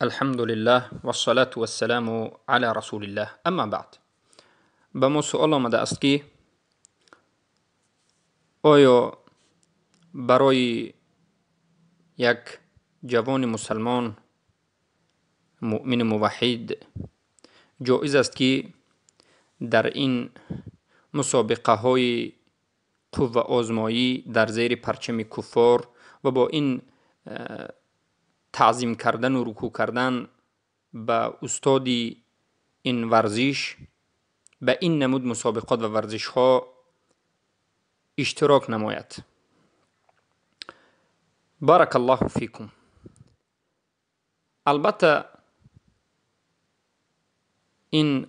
الحمد لله والصلاة والسلام علی رسول الله اما بعد. به ما سؤال آمده است که آیا برای یک جوان مسلمان مؤمن موحد جایز است که در این مسابقه های قوه آزمایی در زیر پرچم کفار و با این تعظیم کردن و رکوع کردن به استاد این ورزش به این نمود مسابقات و ورزش ها اشتراک نماید؟ بارک الله فیکم. البته این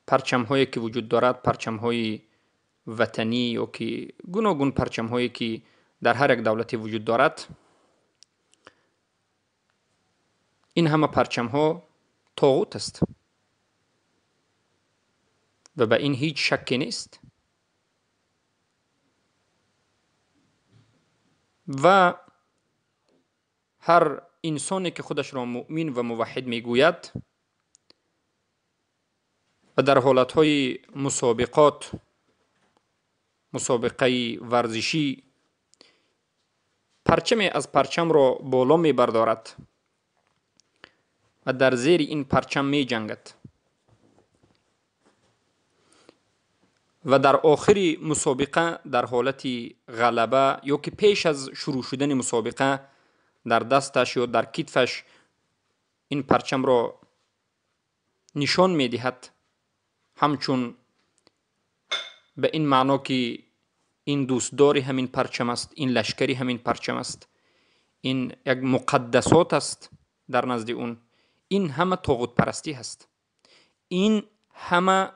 پرچم هایی که وجود دارد، پرچم های وطنی یا که گوناگون پرچم هایی که در هر یک دولتی وجود دارد، این همه پرچم ها طاغوت است و به این هیچ شکی نیست و هر انسانی که خودش را مؤمن و موحد میگوید و در حالتهای مسابقات، مسابقه ورزشی، پرچم از پرچم را بالا میبردارد و در زیر این پرچم می جنگد و در آخر مسابقه در حالت غلبه یا که پیش از شروع شدن مسابقه در دستش یا در کتفش این پرچم را نشان می دهد، همچون به این معنا که این دوستدار همین پرچم است، این لشکری همین پرچم است، این یک مقدسات است در نزد اون. این همه طاغوت پرستی هست، این همه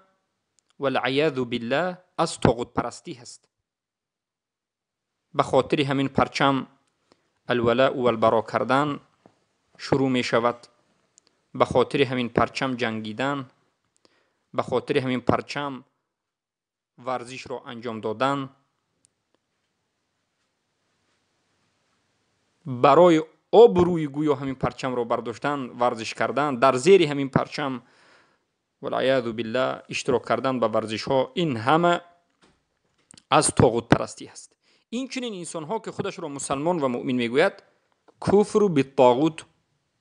والعیاذ بالله از طاغوت پرستی هست. به خاطر همین پرچم الولاء والبراء کردن شروع می شود، به خاطر همین پرچم جنگیدن، به خاطر همین پرچم ورزش را انجام دادن، برای آبروی گویا همین پرچم را برداشتن، ورزش کردن در زیر همین پرچم والعیاذ بالله اشتراک کردن به ورزش ها، این همه از طاغوت پرستی است. این چنین انسان ها که خودش را مسلمان و مؤمن میگوید کفر بالطاغوت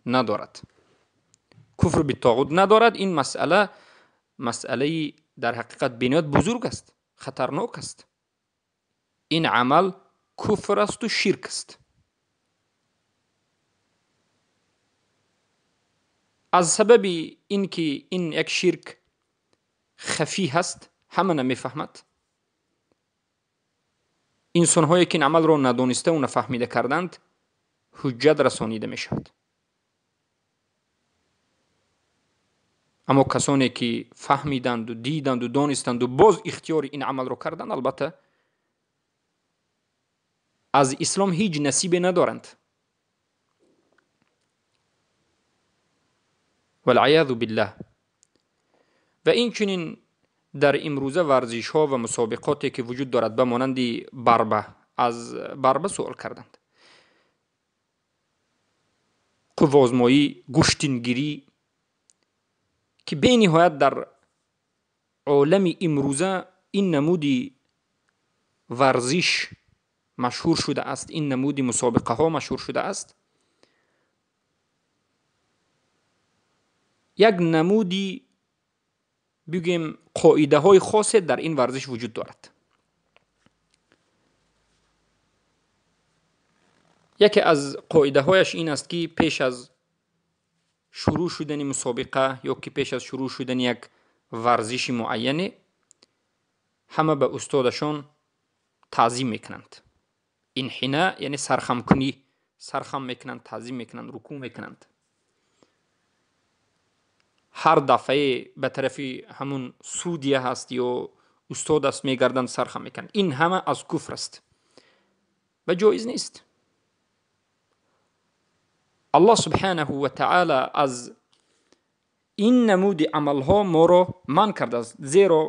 ندارد، کفر بالطاغوت ندارد. این مسئله مسئله در حقیقت بنیاد بزرگ است، خطرناک است. این عمل کفر است و شرک است. از سبب اینکه این یک شرک خفی هست، همه نمیفهمد. انسان هایی که این عمل را ندانسته و نفهمیده کردند حجت رسانیده می شود. اما کسانی که فهمیدند و دیدند و دانستند و باز اختیار این عمل را کردند، البته از اسلام هیچ نصیبی ندارند والعیاذ بالله. و این چنین در امروزه ورزش ها و مسابقاتی که وجود دارد به مانند بربه، از بربه سوال کردند، قوه آزمایی، گوشتینگیری که به نهایت در عالم امروزه این نمود ورزش مشهور شده است، این نمود مسابقه ها مشهور شده است. یک نمودی بگیم قاعده های خاص در این ورزش وجود دارد. یکی از قاعده هایش این است که پیش از شروع شدن مسابقه یا که پیش از شروع شدن یک ورزش معینه همه به استادشان تعظیم میکنند. انحناء یعنی سرخم کنی، سرخم میکنند، تعظیم میکنند، رکوع میکنند. هر دفعه به طرف همون سودیه هست یا استاد است میگردند، سرخم میکنند. این همه از کفر است و جایز نیست. الله سبحانه و تعالی از این نمود عملها ما را منع کرده است، زیرا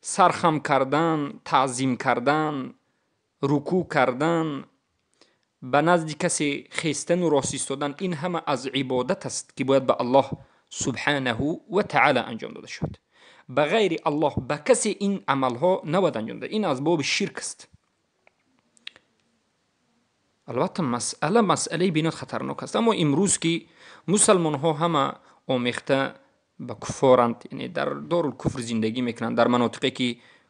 سرخم کردن، تعظیم کردن، رکوع کردن ба назди касе хестан ва рост истодан, ин ҳама аз ибодат аст ки бояд ба Аллоҳ субҳанаҳу ва таъала анҷом дода шавад. Ба ғайри Аллоҳ ба касе ин амалҳо набояд анҷом дод. Ин аз боби ширк аст. Албатта масъала масъалаи бениҳоят хатарнок аст, аммо имрӯз ки мусалмонҳо ҳама омехта ба куффоранд, яъне дар дорулкуфр зиндагӣ мекунанд, дар манотиқе ки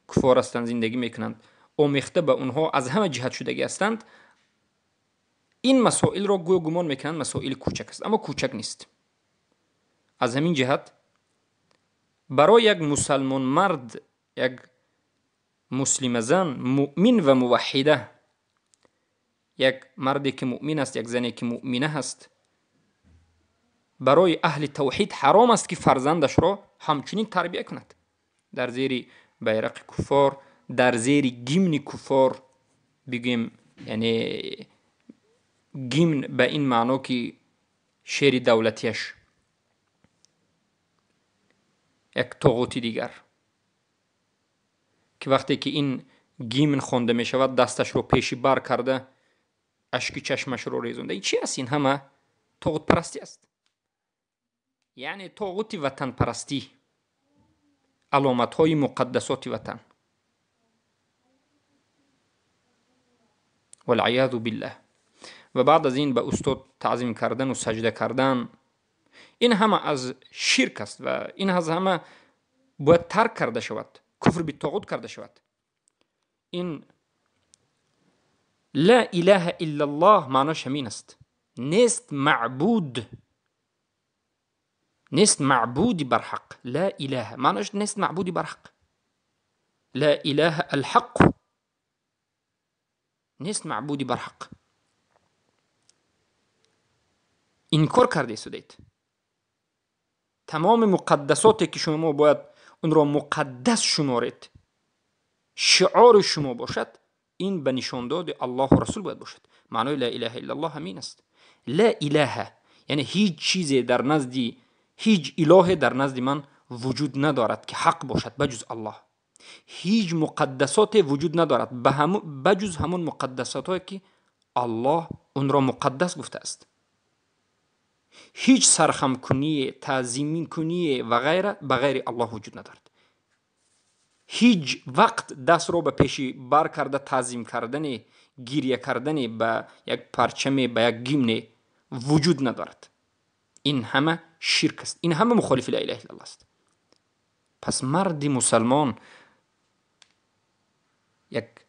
куффор ҳастанд зиндагӣ мекунанд, омехта ба онҳо аз ҳама ҷиҳат шудагӣ ҳастанд, ин масоилро гӯё гумон мекунанд масоили кӯчак аст, аммо кӯчак нест. Аз ҳамин ҷиҳат барои як мусалмон мард, як муслима зан, муъмин ва муваҳҳида, як марде ки муъмин аст, як зане ки муъмина ҳаст, барои аҳли тавҳид ҳаром аст ки фарзандашро ҳамчунин тарбия кунад дар зери байрақи куффор, дар зери гимни куффор, бигӯем, яъне гимн ба ин маъно ки шеъри давлатияш, як тоғути дигар ки вақте ки ин гимн хонда мешавад дасташро пеши бар карда ашки чашмашро резонда. Ин чи аст? Ин ҳама тоғутпарастӣ аст, яъне тоғути ватанпарастӣ, аломатҳои муқаддасоти ватан. Валъиязу биллаҳ. Ва баъд аз ин ба устод таъзим кардан ва саҷда кардан, ин ҳама аз ширк аст ва ин аз ҳама бояд тарк карда шавад, куфр битоғут карда шавад. Ин ла илаҳа иллаллоҳ маънош ҳамин аст: нест маъбуд, нест маъбуди барҳақ. Ла илаҳа маънош нест маъбуди барҳақ, ла илаҳа алҳақ, нест маъбуди барҳақ. Инкор карда истодед тамоми муқаддасоте ки шумо бояд онро муқаддас шуморед, шиори шумо бошад, ин ба нишондоди Аллоҳу Расул бояд бошад. Маънои ла илаҳа иллаллоҳ ҳамин аст. Ла илаҳа яъне ҳеҷ чизе дар назди, ҳеҷ илоҳе дар назди ман вуҷуд надорад ки ҳақ бошад ба ҷуз Аллоҳ. Ҳеҷ муқаддасоте вуҷуд надорад ба ҷуз ҳамон муқаддасотое ки Аллоҳ онро муқаддас гуфтааст. Ҳеҷ сархамкуние, таъзимкуние ва ғайра ба ғайри Аллоҳ вуҷуд надорад. Ҳеҷ вақт дастро ба пеши бар карда таъзим кардане, гиря кардане ба як парчаме, ба як гимне вуҷуд надорад. Ин ҳама ширк аст, ин ҳама мухолифи ла илаҳа иллаллоҳ аст. Пас марди мусалмон, як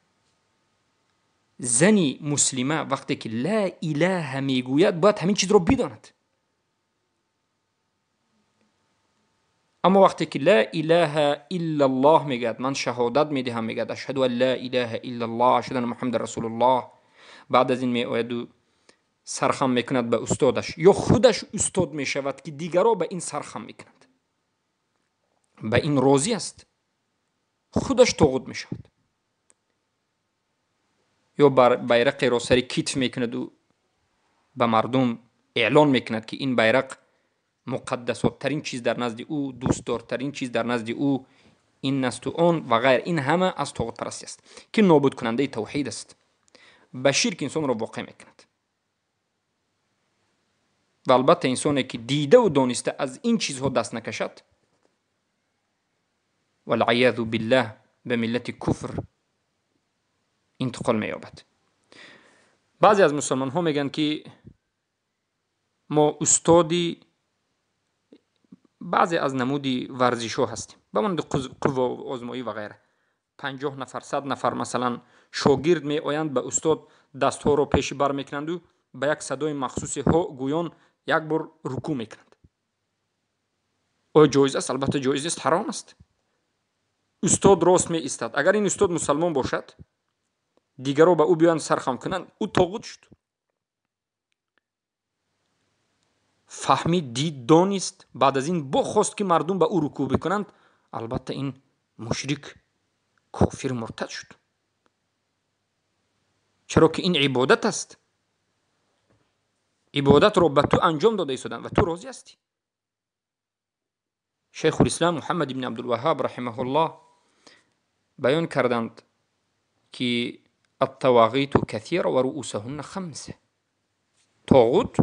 зани муслима вақте ки ла илаҳа мегӯяд, бояд ҳамин чизро бидонад. Аммо вақте ки ла илаҳа иллаллоҳ мегӯяд, ман шаҳодат медиҳам, мегӯяд ашҳаду ан ла илаҳа иллаллоҳ, ашҳаду анна муҳаммадан расулуллоҳ, баъд аз ин меояду сархам мекунад ба устодаш, ё худаш устод мешавад ки дигаро ба ин сархам мекунад, ба ин розӣ аст, худаш тоғут мешавад, ё байрақеро сари китф мекунаду ба мардум эълон мекунад ки ин байрақ муқаддасоттарин чиз дар назди ӯ, дӯстдортарин чиз дар назди ӯ ин асту он ва ғайр. Ин ҳама аз тоғутпарастӣ аст ки нобудкунандаи тавҳид аст, ба ширк инсонро воқеъ мекунад. Ва албатта инсоне ки дидаву дониста аз ин чизҳо даст накашад, валъиязу биллаҳ, ба миллати куфр интиқол меёбад. Баъзе аз мусалмонҳо мегӯянд ки мо устоди баъзе аз намуди варзишҳо ҳастем, ба монанди қувваозмоӣ ва ғайра. 50 нафар, 100 нафар масалан шогирд меоянд, ба устод дастҳоро пеши бар мекунанду ба як садои махсуси ҳо гӯён як бор рукӯъ мекунанд. Оё ҷоиз аст? Албатта ҷоиз нест, ҳаром аст. Устод рост меистад. Агар ин устод мусалмон бошад, дигаро ба ӯ биёянд сархам кунанд, ӯ тоғут шуд. Фаҳмид, дид, донист, баъд аз ин бохост ки мардум ба ӯ рукӯъ бикунанд, албатта ин мушрик, кофир, муртад шуд. Чаро ки ин ибодат аст. Ибодатро ба ту анҷом дода истоданд ва ту розӣ ҳастӣ. Шайхулислам Муҳаммад ибни Абдулваҳҳаб раҳимаҳуллоҳ баён карданд ки аттавағиту касира ва руусаҳунна хамса. Тоғут,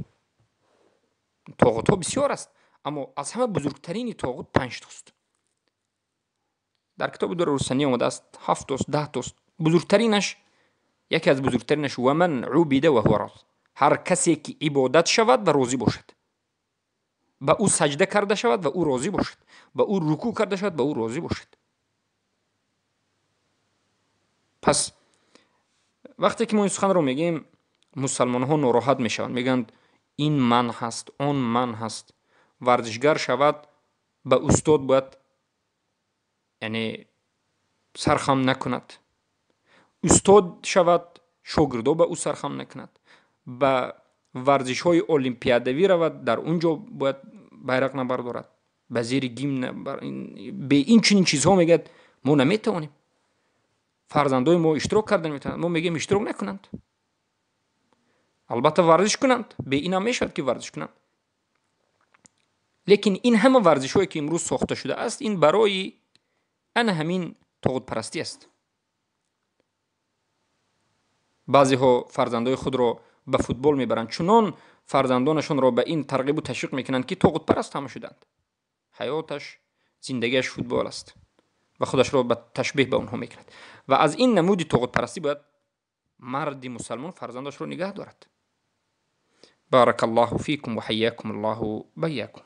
тоғутҳо бисёр аст, аммо аз ҳама бузургтарини тоғут 5 тост. Дар китоби Дуррусанӣ омадааст 7 тост, 10 тост. Бузургтаринаш, яке аз бузургтаринаш ва ман убида ва ҳува роз, ҳар касе ки ибодат шавад ва розӣ бошад, ба ӯ саҷда карда шавад ва ӯ розӣ бошад, ба ӯ рукӯъ карда шавад ба ӯ розӣ бошад. Пас вақте ки мо ин суханро мегӯем, мусалмонҳо нороҳат мешаванд, мегӯянд ин ман ҳаст, он ман ҳаст. Варзишгар шавад, ба устод бояд яъне сархам накунад, устод шавад, шогирдо ба ӯ сархам накунад, ба варзишҳои олимпиадавӣ равад, дар он ҷо бояд байрақ набардорад, ба зери гимн бе ин чунин чизҳо мегӯяд мо наметавонем. Фарзандои мо иштирок карда наметавонанд, мо мегӯем иштирок накунанд. Албатта варзиш кунанд, бе ин ҳам мешавад ки варзиш кунанд. Лекин ин ҳама варзишҳое ки имрӯз сохта шудааст, ин барои ана ҳамин тоғутпарастӣ аст. Баъзеҳо фарзандои худро ба футбол мебаранд, чунон фарзандонашонро ба ин тарғибу ташвиқ мекунанд ки тоғутпараст ҳама шуданд. Ҳаёташ, зиндагиаш футбол аст ва худашро ба ташбеҳ ба онҳо мекунад. Ва аз ин намуди тоғутпарастӣ бояд марди мусалмон фарзандашро нигаҳ дорад. Барака Аллоҳу фикум ва ҳайякум Аллоҳу байякум.